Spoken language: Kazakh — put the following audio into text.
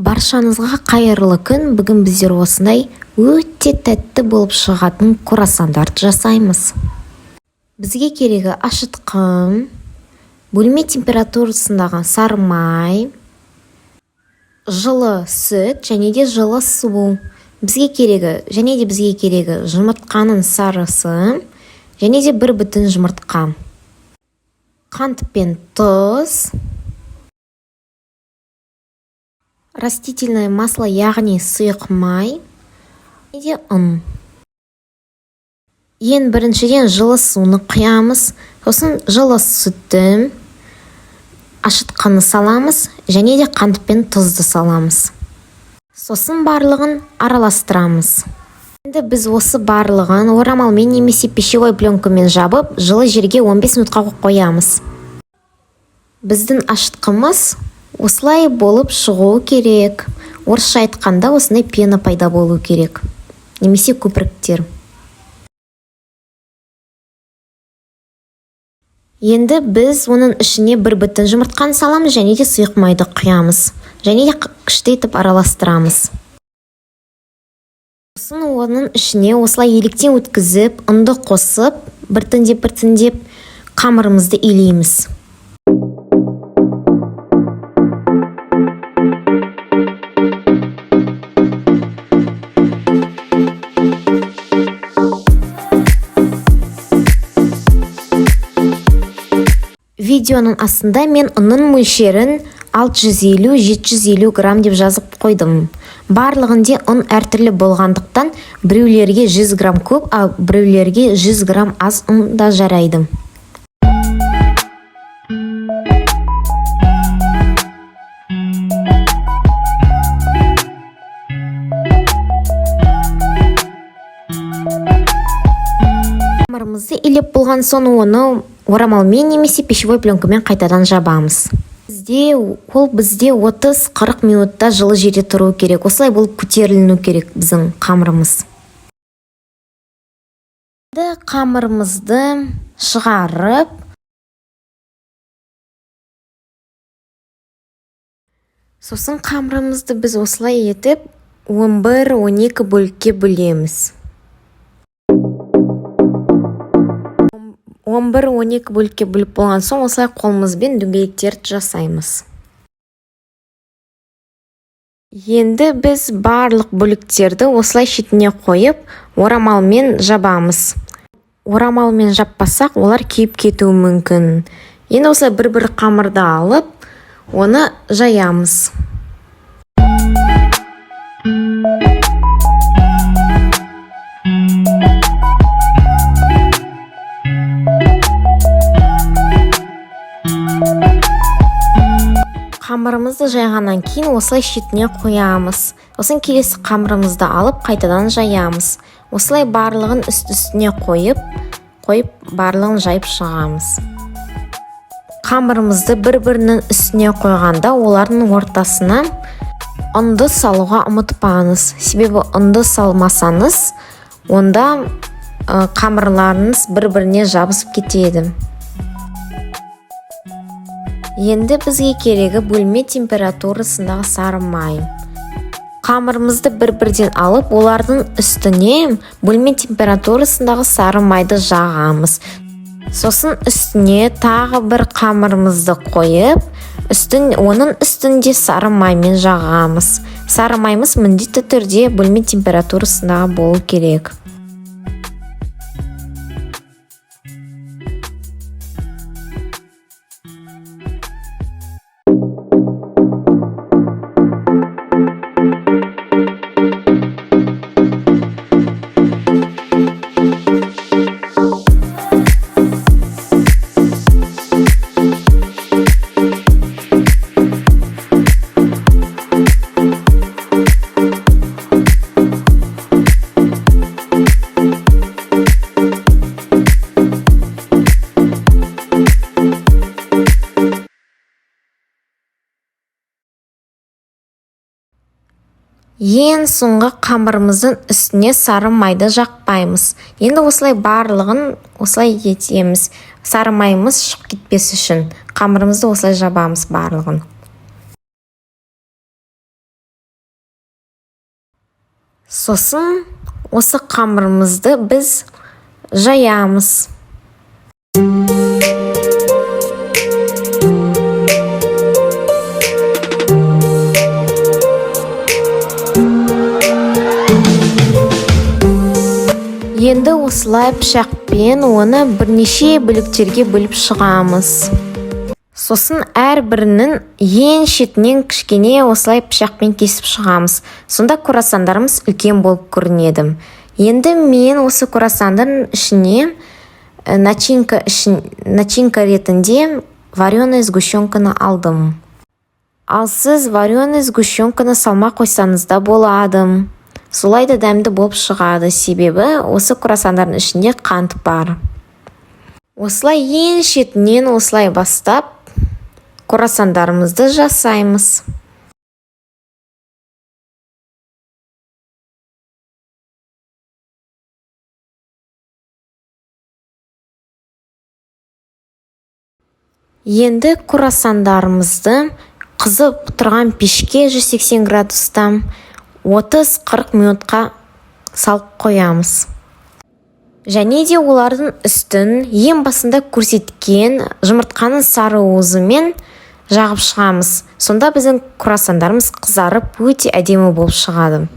Баршаңызға қайырлы күн! Бүгін біздер осындай өте тәтті болып шығатын круассандарды жасаймыз. Бізге керегі ашытқы, бөлме температурасындағы сары май, жылы сүт және де жылы су. Бізге керегі жұмыртқаның сарысы және де бір бүтін жұмыртқа, қант пен тұз, растительное масло, яғни сұйық май және де ұн. Ең біріншіден жылы суны құямыз, сосын жылы сүтті, ашытқыны саламыз және де қант пен тұзды саламыз. Сосын барлығын араластырамыз. Енді біз осы барлығын орамалмен немесе пищевой пленкамен жабып, жылы жерге 15 минутқа қоямыз. Біздің ашытқымыз осылай болып шығуы керек. Орысша айтқанда, осындай пена пайда болу керек немесе көпіріктер. Енді біз оның ішіне бір бүтін жұмыртқаны саламыз және де сұйық майды құямыз және де күшті етіп араластырамыз. Сосын оның ішіне осылай електен өткізіп, ұнды қосып, біртіндеп біртіндеп қамырымызды илейміз. Видеоның астында мен ұнның мөлшерін 650-750 грамм деп жазып қойдым. Барлығында ұн әртүрлі болғандықтан, біреулерге 100 грамм көп, ал біреулерге 100 грамм аз ұн да жарайды. Қамырымызды илеп болған соң, оны орамалмен немесе пищевой пленкамен қайтадан жабамыз. Ол бізде 30-40 минутта жылы жерде тұру керек. Осылай болып көтеріліну керек біздің қамырымыз. Енді қамырымызды шығарып, сосын қамырымызды біз осылай етіп 11-12 бөлікке бөлеміз. 11-12 бөлікке бөліп болған соң, осылай қолымызбен дөңгелектерді жасаймыз. Енді біз барлық бөліктерді осылай шетіне қойып, орамалмен жабамыз. Орамалмен жаппасақ, олар күйіп кетуі мүмкін. Енді осылай бір-бір қамырды алып, оны жаямыз. Қамырымызды жайғаннан кейін, осылай шетіне қоямыз. Сосын келесі қамырымызды алып, қайтадан жаямыз. Осылай барлығын үст үстіне қойып қойып, барлығын жайып шығамыз. Қамырымызды бір бірінің үстіне қойғанда, олардың ортасына ұнды салуға ұмытпаңыз, себебі ұнды салмасаңыз, онда қамырларыңыз бір біріне жабысып кетеді. Енді бізге керегі бөлме температурасындағы сары май. Қамырымызды бір-бірден алып, олардың үстіне бөлме температурасындағы сары майды жағамыз. Сосын үстіне тағы бір қамырымызды қойып, оның үстінде сары маймен жағамыз. Сары майымыз міндетті түрде бөлме температурасындағы болу керек. Ең соңғы қамырымыздың үстіне сары майды жақпаймыз. Енді осылай барлығын осылай етеміз. Сары майымыз шығып кетпес үшін қамырымызды осылай жабамыз барлығын. Сосын осы қамырымызды біз жаямыз. Енді осылай пышақпен оны бірнеше бөліктерге бөліп шығамыз. Сосын әрбірінің ең шетінен кішкене осылай пышақпен кесіп шығамыз. Сонда круассандарымыз үлкен болып көрінеді. Енді мен осы круассандардың ішіне начинка ретінде вареный сгущенканы алдым. Ал сіз вареный сгущенканы салмай қойсаңыз да болады, солай да дәмді болып шығады, себебі осы круассандардың ішінде қант бар. Осылай ең шетінен осылай бастап круассандарымызды жасаймыз. Енді круассандарымызды қызып тұрған пешке 180 градуста 30-40 минутқа салып қоямыз. Және де олардың үстін ең басында көрсеткен жұмыртқаның сары уызымен жағып шығамыз. Сонда біздің круассандарымыз қызарып, өте әдемі болып шығады.